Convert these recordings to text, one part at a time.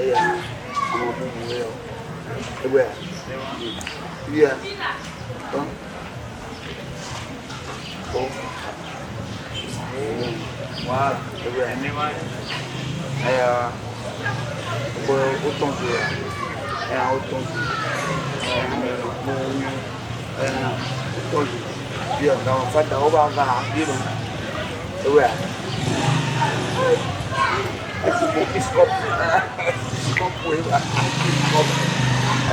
Eya ame bubu ya o. Egbea. Ya. Tɔ. Tɔ. Voilà. Egbea. Eya. Wo wotɔ du ya. Eya wotɔ du. Eya wotɔ du. Ya gawo fata wo ba va bi lo. Egbea. Episkopo. Episkopo episkopo.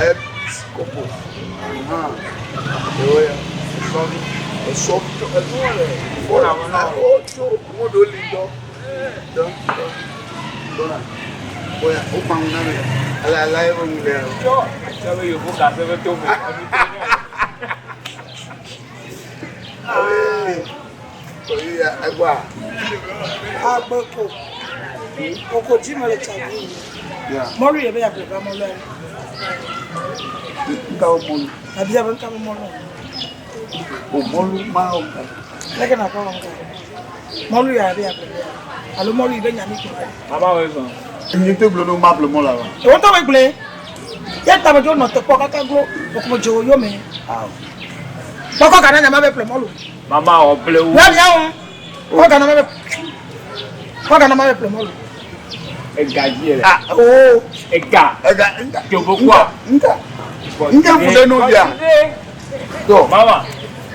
Episkopo. Aha. Ewo ya. Esɔvi. Esɔvi tso enuwo le. Wona mo na. O tso mo ɖo li dɔ. Dɔ dɔ. Dɔ na. Oya o kpa ŋu na mi. Ala ala ye ŋu le. Tso tso be yovo gase be to me. Oya egba. Agbeko. Koko dzi me le tsa dzi. Ya. Mɔlu yɛ be ya ƒle va mɔlu ya. Nka o mɔlu. Abia be nka be mɔlu. O mɔlu ma o nka. Leke na kɔ nka. Mɔlu ya be ya ƒle ya. Alo mɔlu yi be nyami ko. Mama wo zɔn. Nye te gblɔ ne ma ƒle mɔlu wa. Ewo tɔ be gblẽ. Ye ta be dzo nɔ te kpɔ kaka glo. Okome dzo yome. Awo. Kpɔkɔ gana nyama be ƒle mɔlu. Mama wɔ ble wo. Ya mia wo. Kɔ gana ma be. Kɔ gana ma be ƒle mɔlu. Ega dzi yɛ. Ah Oo. Ega. Ega nka. Dzobokoa. Nka. Nka fu ɖe no bia. Tɔ. Mama.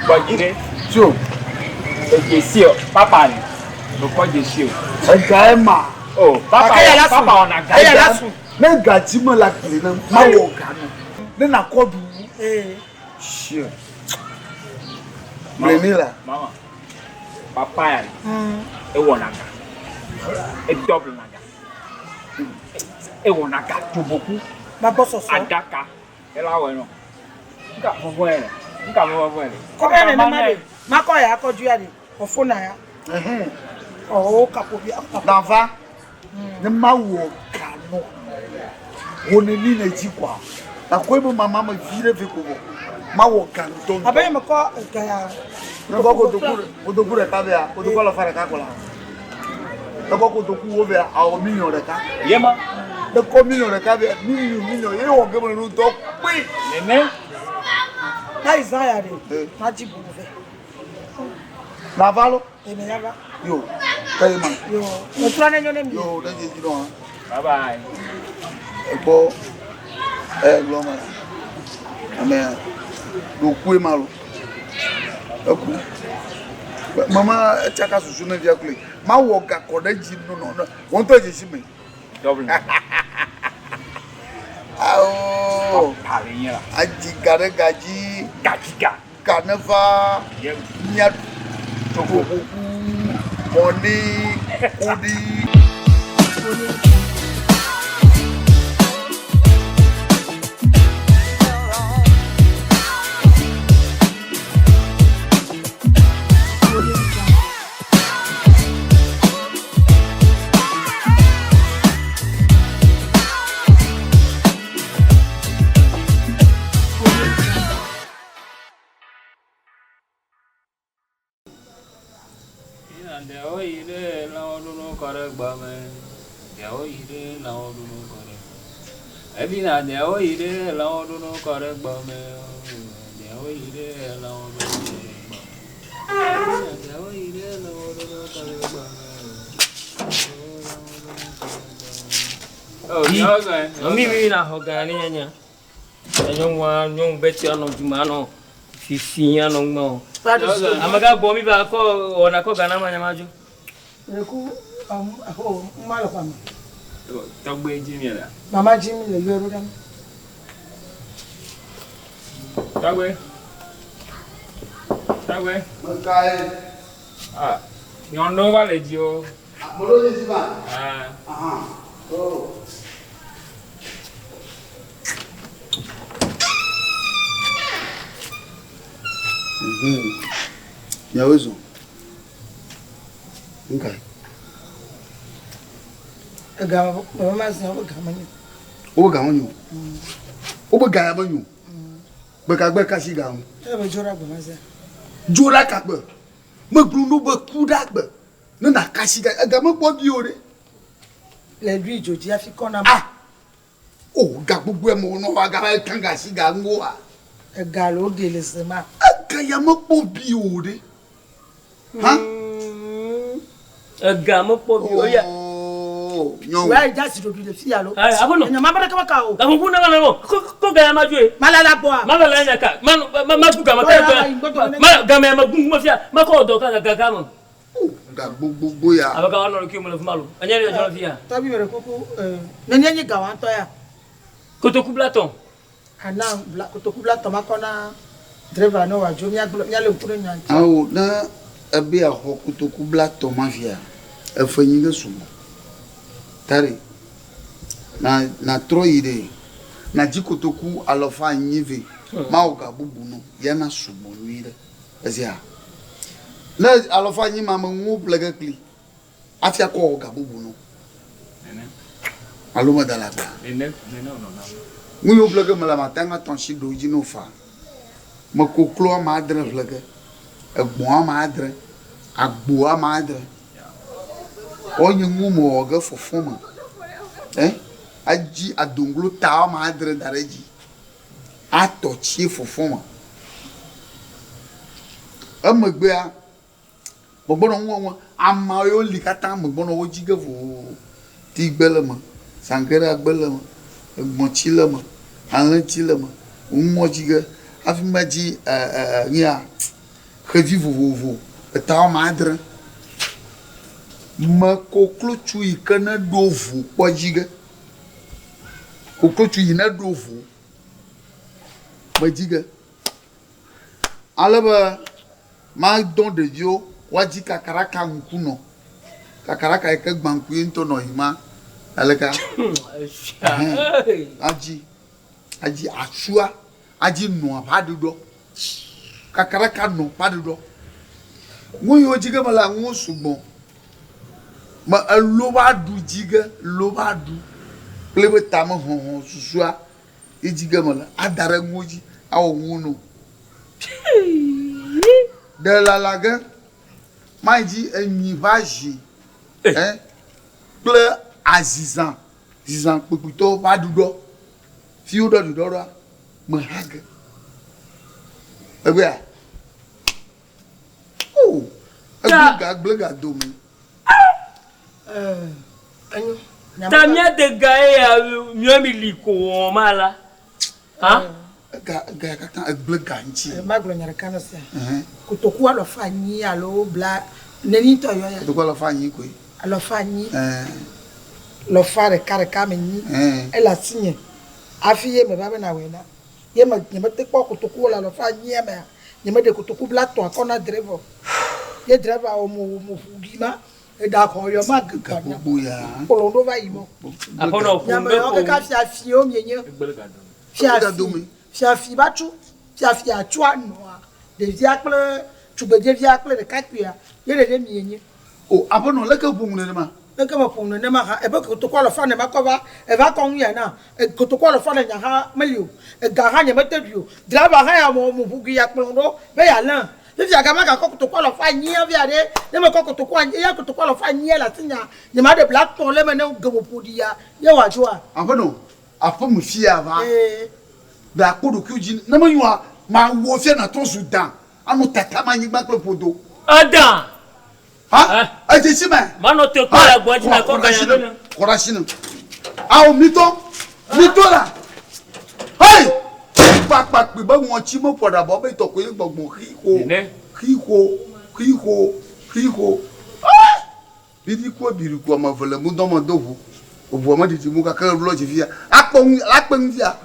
Gbɔdzi ɖe. Tso. Edzesi o. Papa ni. Mekɔ dzesi o. Ega ema. O papa Gake ya la su. papa wɔna ga. Eya la su. Ne gadzi me le agble na ma wɔ ga no. Ne nakɔ ɖu. Ee. Shit. Mleni la. Mama. Papa ya ni. Ewɔna ga. Edɔble na ga. Ewɔna ga dzoboku. Ma gbɔ sɔsɔ. Adaka. Ela wɔ nɔ. Nka vɔvɔ yɛ. Nka vɔvɔ yɛ. Kɔbɛ nene ma de. Makɔ ya akɔ dzu ya de. Ɔfona ya. Ɔwɔ kapo bi. Nava. Ne ma wɔ ga no. Wo ne ni ne dzi kɔa. Nakɔe be mama me vi ɖe ve ko vɔ. Ma wɔ ga ŋutɔ. Abe nye mekɔ ega ya. Ne kɔ kotoku kotoku ɖeka vea kotoku alafa ɖeka ko la. Ne kɔ kotoku wo vea awɔ miliɔn ɖeka. Yema. Ne kɔ miliɔn ɖeka vea miliɔn miliɔn ye wɔ geme nu dɔ kpui. Nene. Na yi zã ya de. Ma dzi bubu vɛ. Nava lo. Eme ya va. Yo. Kayi ma. Yo. Etrɔ ne nyo ne mi. Yo ne dzi dzi nɔ. Bye bye. Ekpɔ ɛ gblɔ ma. Amea ɖokue ma lo. Eku. Mama etsaka susu ne via kloe. Ma wɔ gakɔ ɖe dzi nɔnɔ ne wɔn tɔ dzesi me. Double. Awo. Papa le nye la. Adzi ga ɖe ga dzi. Gadzi ga. Ga ne va. Yem. Mía tsoƒoƒu mɔni kuɖi. Yina ɖewo yi ɖe lãwo ɖoɖo kɔ ɖe gbɔ me. Ɖewo yi ɖe lãwo ɖoɖo kɔ ɖe. Ebina ɖewo yi ɖe lãwo ɖoɖo kɔ ɖe gbɔ me. Ɖewo yi ɖe lãwo ɖoɖo kɔ ɖe gbɔ me. Ebina ɖewo yi ɖe lãwo ɖoɖo kɔ ɖe gbɔ me. Oh, ɖewo zɔe. Mi mi na xɔ gã ne nyanya. Nyɔnua nyɔnu be tsi anɔ duma anɔ fifi anɔ ŋmɛ o. Ame ka gbɔ mi va kɔ wɔna kɔ gana ma nyama dzo. Reku o ma le xɔme. Tɔgbe dzi mi le. Mama dzi mi le yɔ ɖo ɖe mi. Tɔgbe. Tɔgbe. Mekae. Ah, nyɔnuwo va le dzi o. Molo le dzi ma. Ah. Aha. Oh. Miawoe zɔ. Nka. Ega mama ma zã wo ga menyo. Wo ga menyo. Wo ga ya menyo. Gbekagbe kasi ga ŋu. Ele be dzo ɖe agbe ma zã. Dzo ɖe akagbe. Megblɔ no be ku ɖe agbe. Ne na kasi ga ega mekpɔ bi o ɖe. Le ɖui dzo dzi hafi kɔ na. Ah. O ga gbogbo ya me wonɔ wa ga va kan ga si ga ŋgo wa. Ega lo ge le se ma. Ega ya me kpɔ bi o ɖe. Ha? Ega me kpɔ bi o ya. Oh, nyɔnu. Wɛ ayi jasi ɖoɖi le fi alo. Ayi, aƒenɔ. Enya ma be ɖeke meka o. Gaƒoƒo na ma nɔ ko ko ga ya ma dzoe. Malala gbɔa. Ma lala nya ka. Ma ma ma gu game ka ma. Ma game ya ma gu ma fia. Ma kɔ dɔ ka ga ga me. O ga gbogbo ya. Abe ka wa nɔ ɖokuiwò me le fi ma lo. Enye ɖe dzɔ le fi ya. Tɔgbi me ɖe kuku eh, nenie nye ga wa ŋutɔ ya? Kotoku blatɔ̃. Ana bla kotoku blatɔ̃ makɔ na driver ne wòadzo míagblɔ míalé ŋku ɖe nya ŋuti. Ao ne ebe yeaxɔ kotoku blatɔ̃ ma fia, efe nyi ge sugbɔ. Ta ɖe, na natrɔ yi ɖe, nadzi kotoku alɔfa enyi vɛ, mawɔ ga bubu nɔ, ya na sugbɔ nyuie ɖe. Ezea? Ne alɔfa enyi ma me nuwo ƒle ge kpli hafi akɔ wɔ ga bubu nɔ. Alo meda le agbea? Nu yiwo ƒle ge mele mate ŋu atɔ asi ɖewo dzi ne faa. Me koklo ame adre ƒle ge, egbɔ̃ ame adre, agbo ame adre. Wonye nu mewɔ ge fɔfɔ me. Eh? Edzi adoŋglo ta ame adre da ɖe edzi. Atɔ tsie fɔfɔ me. Emegbea, megbɔnɔ nu wɔm, ame yiwo li katã megbɔnɔ wo dzi ge vovovo. Tigbe le eme, zangeɖagbe le eme, egbɔ̃tsi le eme, alẽtsi le eme, ŋumɔ dzi ge hafi medzi e e nuya xevi vovovo eta woame adre. Me koklotsu yi ke ne ɖo vo kpɔ dzi ge. Koklotsu yi ne ɖo vo medzi ge. Ale be madɔ ɖeviwo woadzi kakaraka ŋkunɔ. Kakaraka yi ke gbã ŋku ye ŋutɔ nɔ yi ma aleka. Ɛhɛn. Adzi adzi atsua adzi nɔa ƒe aɖuɖɔ. Kakaraka nɔ ƒe aɖuɖɔ. Nu yiwo dzi ge mele nuwo sugbɔ. Me elo ƒe aɖu dzi ge lo ƒe aɖu kple eƒe tame hɔhɔ susua ye dzi ge mele ada ɖe nuwo dzi awɔ nuwo no. Ɖe lala ge mayi dzi enyi ƒe azi eh, kple azizã zizã kpekpetɔ ƒe aɖuɖɔ fi woɖɔ ɖuɖɔ ɖoa meha ge. Egbea o egble ga gble ga dome. Enyo. Ta míade ga eya míɔ mi li ko wɔm ala. Ha? Ega ega ya katã egble ga ŋuti. Magblɔ nya ɖeka nɔ sia. Kotoku alɔfa anyi alo bla neni ŋutɔ yɔ ya. Kotoku alɔfa anyi koe. Alɔfa anyi. Lɔfa ɖeka ɖeka me nyi. Ele asinye. Hafi ye meva be nawɔe na. Ye me nye mete kpɔ kotoku le alɔfa anyia mea, nye meɖe kotoku blatɔ̃ akɔ na driver. Ye driver wɔ mo mo ƒu ɖi ma. Eɖa xɔ yɔ ma ge Ga gbogbo ya. Kplɔ ɖo va yi mɔ. Aƒenɔ ƒo Nyame yɔ kaka fiafiwo mienye. Fiafi fiafi va tsu fiafi atsua nɔa ɖevia kple tugbedzevia kple ɖekakpuia ye ɖeɖe mienye. O aƒenɔ leke ƒo nu nenema? Leke me ƒo nu nenema hã ebe kotoku alɔfa ne makɔ va eva kɔ nu ya na kotoku alɔfa ne nya hã meli o ega hã nye mete ɖui o driver hã ya mo mo ʋugui ya kplɔ ɖo be ya lẽ fifia ga magakɔ kotoku alɔfa anyia via ɖe ne mekɔ kotoku anyi eya kotoku alɔfa anyia le asinya nye ma ɖe bla tɔ̃ le eme ne ge ƒoƒo ɖi ya ye wòadzoa. Aƒenɔ aƒeme fia va ɖe akpɔ ɖokuiwò dzi ne menyoa mawɔ fia nàtrɔ zu dan anɔ tatam anyigba kple ƒodo. Edan. Ha? Edze si me. Manɔ te kpɔ le agboa dzi nakɔ ganya be ne. Xɔ ɖe asi ne. Ao mitɔ, mitɔ la. Hei! Kpakpakpi be ŋɔtsi meƒo aɖaba be tɔ koe gbɔgbɔ xixo, xixo, xixo, xixo. Biɖi ku ebiɖi ku ame eve le mudɔ me do ʋu. Eʋua me ɖiɖi mu gake eɖo dzi fia. Akpɔ ŋu, akpe ŋu fia.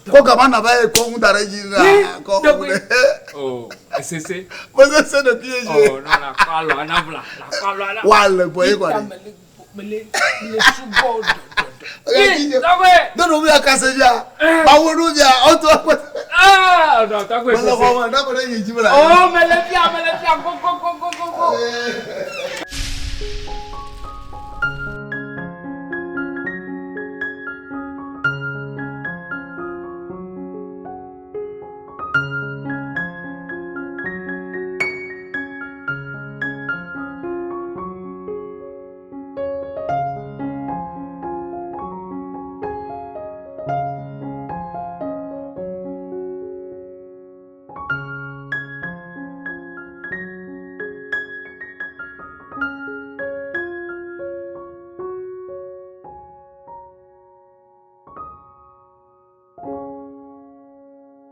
Kɔ gama na va ye kɔ ŋu da ɖe dzi na kɔ ŋu ɖe. Oh, esese. Mesese ɖe fi ye dzi. Oh, no, la kɔ alɔ ana vla, la kɔ alɔ ana. Wa le gbɔ ye kɔ ɖe. Mele mele subɔ dɔdɔdɔ. Yi, tɔgbe. Dodo mi akase via. Bawo ɖo via, ɔtɔ akpɔ. Ah, no, tɔgbe sese. Mele xɔ me, ɖe ko ɖe yi dzi me la. Oh, mele fia, mele fia, go go go go go go.